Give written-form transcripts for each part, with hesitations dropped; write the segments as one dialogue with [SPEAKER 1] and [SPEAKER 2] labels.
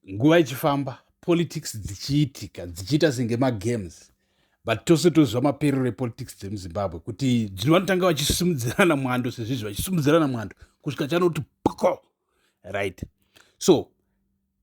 [SPEAKER 1] Nguva ichifamba, politics dzichiitika, dzichiita senge magames, but tose toziva maperero epolitics dzemuZimbabwe kuti dzinovanotanga vachisimudzirana mwando sezvizvi, vachisimudzirana mwando kusvika chanoti pko, right? So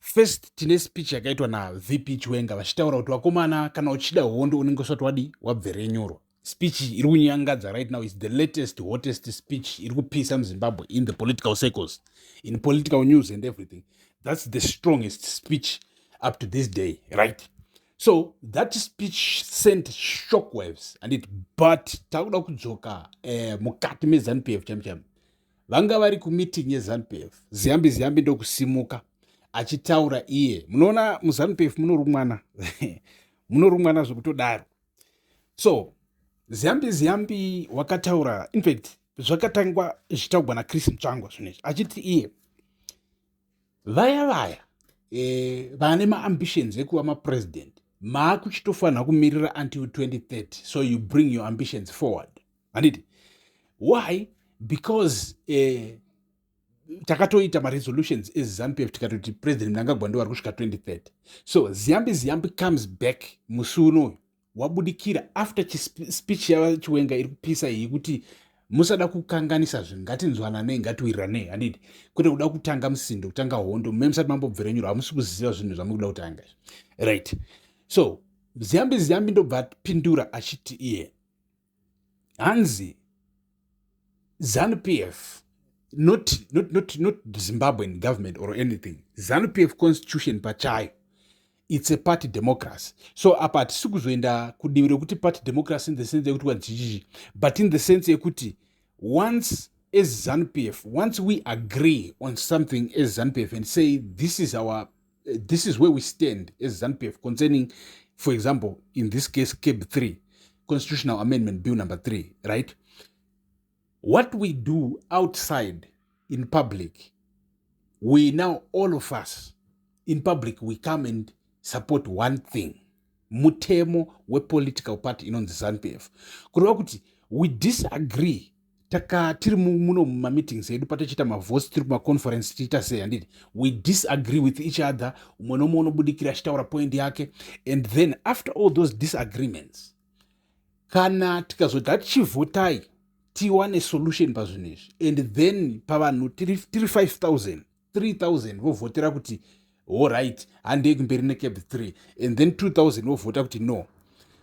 [SPEAKER 1] first tine speech yakaitwa naVP Chiwenga vachitaura kuti, "Vakomana, kana uchida hondo unenge usati wadi wabverenyurwa." Speech iri kunyangadza right now is the latest, hottest speech iri kupisa muZimbabwe in the political circles, in political news and everything. That's the strongest speech up to this day, right? So that speech sent shockwaves and it, but takuda kudzoka mukati meZANU PF chaimu chaimu. Vanga vari kumeeting yeZANU PF, Ziyambi Ziyambi ndokusimuka achitaura iye. Munoona, muZANU PF munorumwana, munorumwana zvekutodaro. So Ziyambi Ziyambi wakataura, infact zvakatangwa zvichitaurwa naChris Mutsvangwa zvinezvi, achiti iye vaya vaya vane maambitions ekuva mapresident maakuchitofanira kumirira until 2030, so you bring your ambitions forward, handiti? Why? Because takatoita maresolutions eZANU PF, tikatoti President Mnangagwa ndo vari kusvika 2030. So Ziyambi Ziyambi comes back musi unoyu, wabudikira after speech yavaChiwenga iri kupisa iyi kuti musada kukanganisa zvinhu, ngatinzwananei, ngatiwiriranei, handiti? Kwete kuda kutanga musindo, kutanga hondo mume musati mambobverenyurwa, hamusi kuziva zvinhu zvamuri kuda kutanga, right? So Ziyambi Ziyambi ndobva apindura achiti iye hanzi ZANU PF, not Zimbabwean government or anything, ZANU PF constitution pachayo, it's a party democracy. So apa hatisi kuzoenda kudivi rekuti party democracy in the sense yekuti wadzichichi, but in the sense yekuti once as ZANU PF, once we agree on something as ZANU PF and say this is where we stand as ZANU PF concerning, for example, in this case CAB 3, Constitutional Amendment Bill number 3, right? What we do outside in public, we now, all of us in public, we come and support one thing, mutemo wepolitical party inonzi ZANU PF. Kureva kuti we disagree taka tiri muno mumameetings edu, patichiita mavotes, tiri kumaconference, tichiita sei, handiti? We disagree with each other, umwe nomwe unobudikira achitaura point yake, and then after all those disagreements, kana tikazoti hatichivhotai tiwane solution pazvinhu izvi, and then pavanhu tiri 5000, 3000 vovhotera kuti allright, handei kumberi neCAB 3, and then 2000 vovhota kuti no.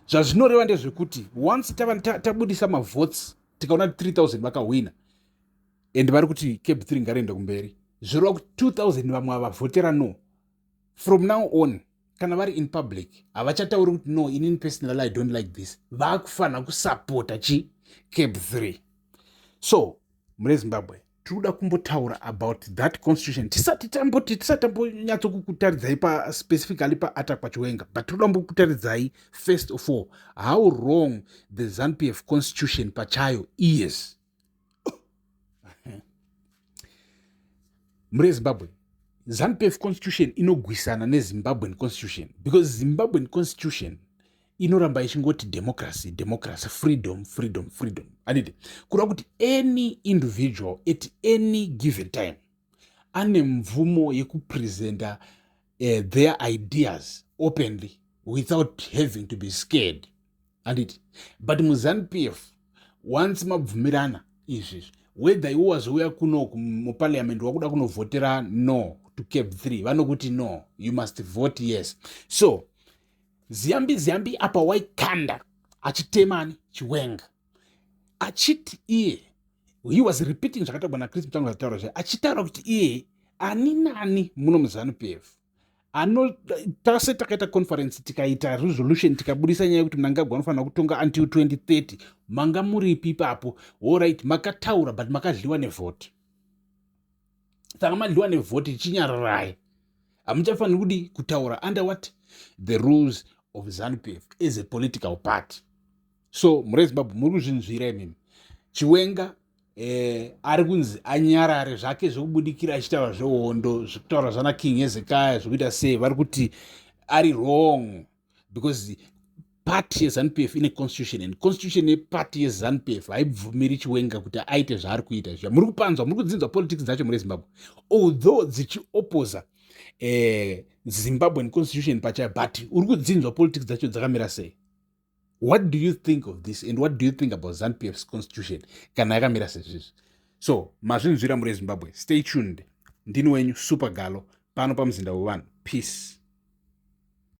[SPEAKER 1] Zvazvinoreva ndezvekuti once tabudisa mavotes, tikaona kuti 3000 vakahwina and vari kuti CAB 3 ngariende kumberi, zvoreva kuti 2000 vamwe avavhotera no. From now on, kana vari in public, havachatauri kuti, "No, inini personally I don't like this." Vaakufanira kusapota chi CAB 3. So mune Zimbabwe tiri kuda kumbotaura about that constitution tisati tamboti, tisati tambonyatsokukutaridzai paspecifically paattack paChiwenga, but tiri kuda kumbokutaridzai first of all how wrong the ZANU PF constitution pachayo is. Mune Zimbabwe, ZANU PF constitution inogwisana neZimbabwean constitution, because Zimbabwean constitution inoramba ichingoti democracy, democracy, freedom, freedom, freedom, handiti? Kureva kuti any individual at any given time ane mvumo yekupresenta their ideas openly without having to be scared, handiti? But muZANU PF, once mabvumirana izvizvi, whether iwo wazouya kuno muparliament wakuda kunovhotera no to CAB 3, vanokuti, "No, you must vote yes." So Ziyambi Ziyambi apa waikanda achitemani Chiwenga, achiti iye, he was repeating zvakataurwa naChris Mutsvangwa, zvataura zve, achitaura kuti iye ani nani muno muZANU PF tase takaita conference, tikaita resolution, tikabudisa nyaya yekuti Mnangagwa anofanira kutonga until 2030, manga muripi ipapo? Allright, makataura, but makadliwa nevhoti. Saka madliwa nevhoti, chinyararai, hamuchafaniri kudi kutaura under what? The rules of ZANU PF as a political party. So mure Zimbabwe, muri kuzvinzwira imimi, Chiwenga ari kunzi anyarare zvake zvekubudikira achitaura zvehondo, zvekutaura zvana King Hezekiah, zvekuita sei. Vari kuti ari wrong because party yeZANU PF ine constitution, and constitution yeparty yeZANU PF haibvumiri Chiwenga kuti aite zvaari kuita izvi. Muri kupanzwa, muri kudzinzwa politics dzacho mure Zimbabwe, although dzichioposa Zimbabwean constitution pachayo, but uri kudzinzwa politics dzacho dzakamira sei. What do you think of this, and what do you think about ZANU PF's constitution kana yakamira sezvizvi? So mazvinzwira muri Zimbabwe. Stay tuned. Ndini wenyu Super Galo pano pamuzinda wevanhu. Peace.